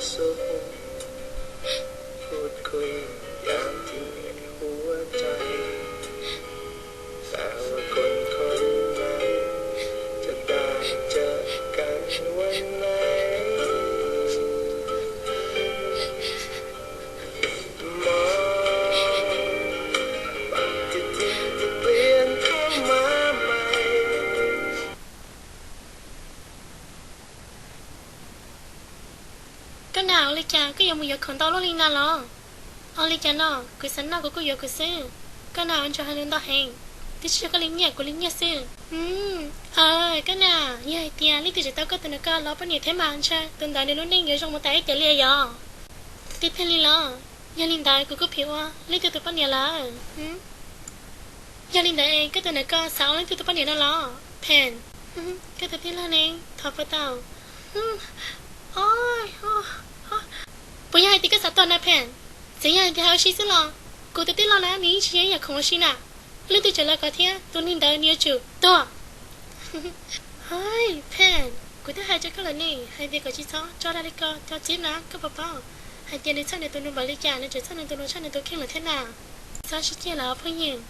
สุขพูดคุยอย่างที่ในหัวใจ แต่ว่าคนคนนั้นจะได้เจอกันวันไหน มองปฏิทินที่เปลี่ยนเข้ามาใหม่ Koj na, ua li cas koj yuav mus yuav khoom ntau luaj li na los? Ua li cas no, kuv xav noj kuv kuj yuav kuv xwb. Koj na, ua ntsuag hais lus ntau heev, twb tsis yog koj li nyiaj kuv li nyiaj xwb. Koj na, yog hais tias leej twg tseem tau koj tus nws koj los poj niam thiab mas ntshe tus ntawd nws lub neej yuav zoo mus tas ib tiam li yog. Tib pliag li los, yog li ntawd kuv kuj phim ua leej twg tus poj niam lawm. Yog li ntawd koj tus nws koj xav ua leej twg tus poj niam no los Phen? Koj tus tij laug ne, thov puas tau? Puas yog hais tias koj xav tuag na Phen? Txawm yog hais tias hais ua si xwb los kuv tus tij laug na nws yeej tsis yog ib yam khoom ua si na. Leej twg tseem los kov thiab tus neeg ntawd nws yuav tsum tuag. Hais, Phen, kuv twb hais rau koj lawm ne hais tias kom tsis txhob tso dag li ko rau Txib na, koj puas paub hais tias nws txhawj nws tus nus npaum li cas nws tseem txhawj nws tus nus tshaj nws tus kheej lawm thiab na. Txhob sib ceg lawm phooj ywg.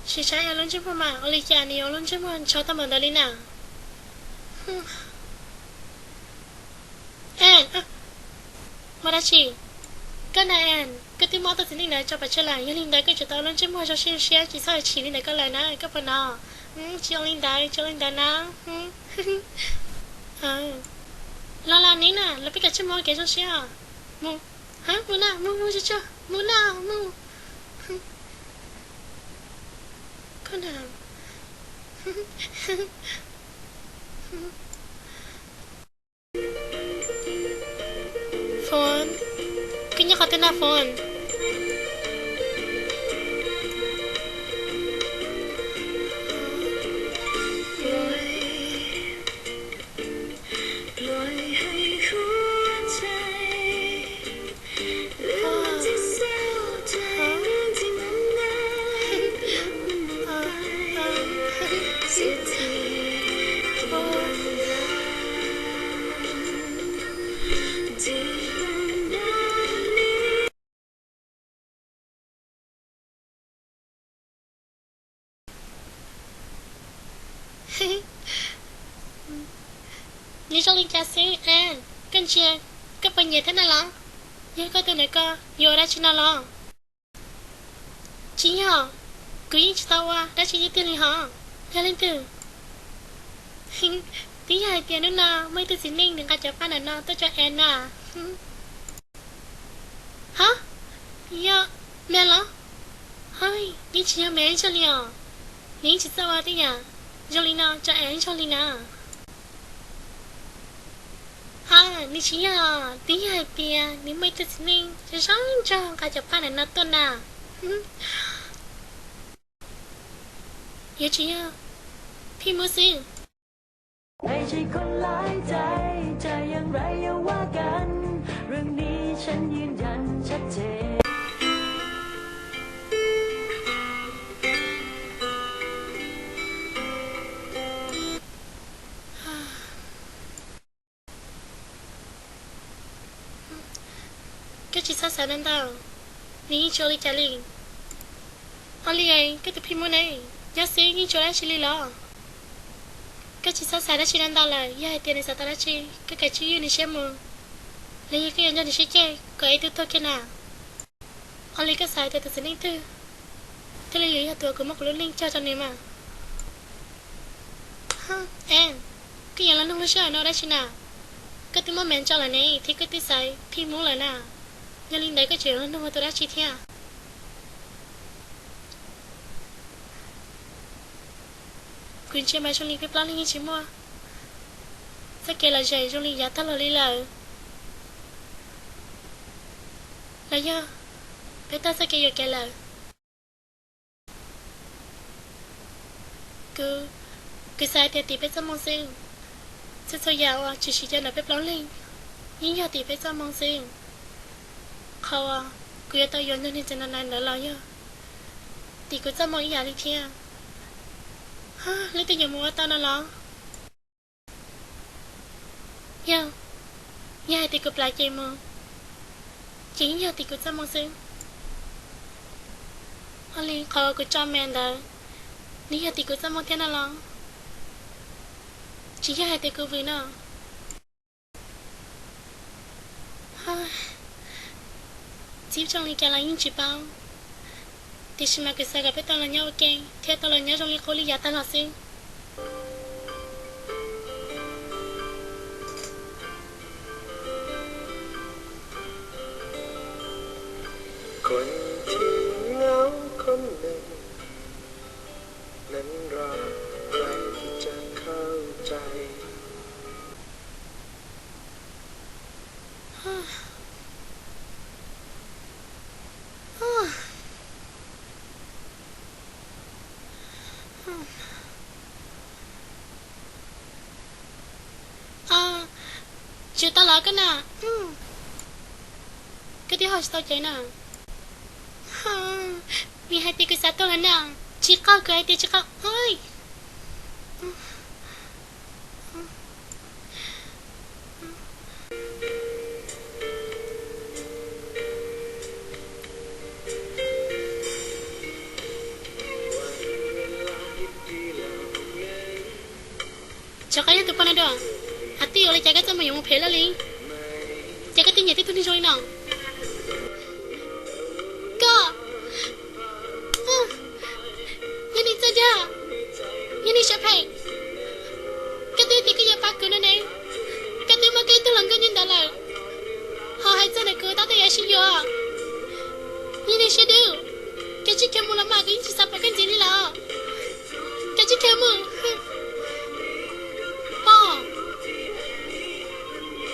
Sim saib yog lub ntsej muag mas ua li cas nws yuav lub ntsej muag ntshav tau npaum ntawd li na. Muaj dab tsi? Koj na, koj twb muab tau txiv neej ntawd tso pov tseg lawm, yog li ntawd koj tseem tau lub ntsej muag zoo siab zoo siab tsis txhob chim li ntawd koj lawm na, koj puas hnov? Tsis ua li ntawd, tsis ua li ntawd na. Los los ne na, los peb kav tsij mus ua kev zoo siab os. Mus, mus na, mus mus tsuag tsuag, mus na, mus. Koj na. Foom, koj nyob qhov twg na Foom? Nws zoo li cas xwb? Koj ntsia, koj puas nyiam thiab na los? Yog koj tus ntawm ko yuav ua dab tsi no los? Tsis yog, kuv yeej tsis tau ua dab tsi tiag tiag li hos. Yog leej twg? Twb yog hais tias hnub no muaj ib tug txiv neej nws nqa cov paj ntawm no tuaj tso es na. Hab, yog me los? Hab, yeej tsis yog me ib zaug li os. Nws yeej tsis txawj ua tej yam zoo li no tso es ib zaug li na. Hab, nws tsis yog, twb yog hais tias nws muaj ib tug txiv neej zoo zoo nraug nqa cov paj ntawm no tuaj na. Yuav tsum yog Phij Mub xwb. Koj tsis txhob xav ntau ntau, nws yeej tsis ua li cas li. Ua li, koj tus Phij Mub ne, nyob xwb yeej tsis ua dab tsi li los? Koj tsis txhob xav dab tsi ntau ntau lawm, yog hais tias nws xav tau dab tsi, koj kav tsij ywj nws siab mus, los yog koj yuav nco nws siab ceg kom ib tug tuag kiag na. Ua li koj xav tias tus txiv neej twg thiaj li yuav yog tus uas kuv muab kuv lub neej cog rau nws mas? Es, koj yuav los nug lub sij hawm no dab tsi na? Koj twb muab mev tso lawm ne thiab koj twb xaiv Phij Mub lawm na. Yog li ntawd koj tseem yuav los nug ua tus dab tsi thiab? Kuv ntsia mas zoo li peb plaub leeg yeej tsis muaj txoj kev lom zem zoo li yav tag los li lawm. Los yog peb tag txoj kev yuam kev lawm? Kuv, kuv xav hais tias tim peb txoj moo xwb. Txhua txhua yam uas tshwm sim rau ntawm peb plaub leeg yeej yog tim peb txoj moo xwb. Qhov uas kuv yuav tau yuav nrog niag txiv no ntawd los yog tim kuv txoj moo ib yam li thiab. Leej twg yuav mus ua tau no los? Yog, yog hais tias kuv plam cem mus, ces yeej yog tias kuv txoj moo xwb. Ua li qhov uas kuv tso me ntawd, nws yog tias kuv txoj moo thiab no los? Tsis yog hais tias kuv vwm no. Txib zoo li cas los yeej tsis paub, tiam sis mas kuv xav kom peb tau los nyob ua ke thiab tau los nyob zoo li qub li yav tag los xwb. Tsis tau los koj na. Koj twb ho tsis tau cev na. Nws hais tias kuv xav tuag los na. Tsis qaug, kuv hais tias tsis qaug. Tsis qab yog tus poj no dua. Hais tias ua li cas koj txoj moo yuav mus phem lawm li? Ces koj twb nyiam tib tug neeg zoo li no. Koj, yog neeg txawj dag, yog neeg siab phem. Koj twb tias koj yuav pab kuv no ne, koj twb muab koj ib tug hluas nkauj nyob ntawd lawm, ho hais txog ntawm kuv tab tom yuav sib yuav. Yog neeg siab dub, koj tsis khiav mus los mas kuv yeej tsis xav pom koj ntxiv li lawm. Koj tsis khiav mus.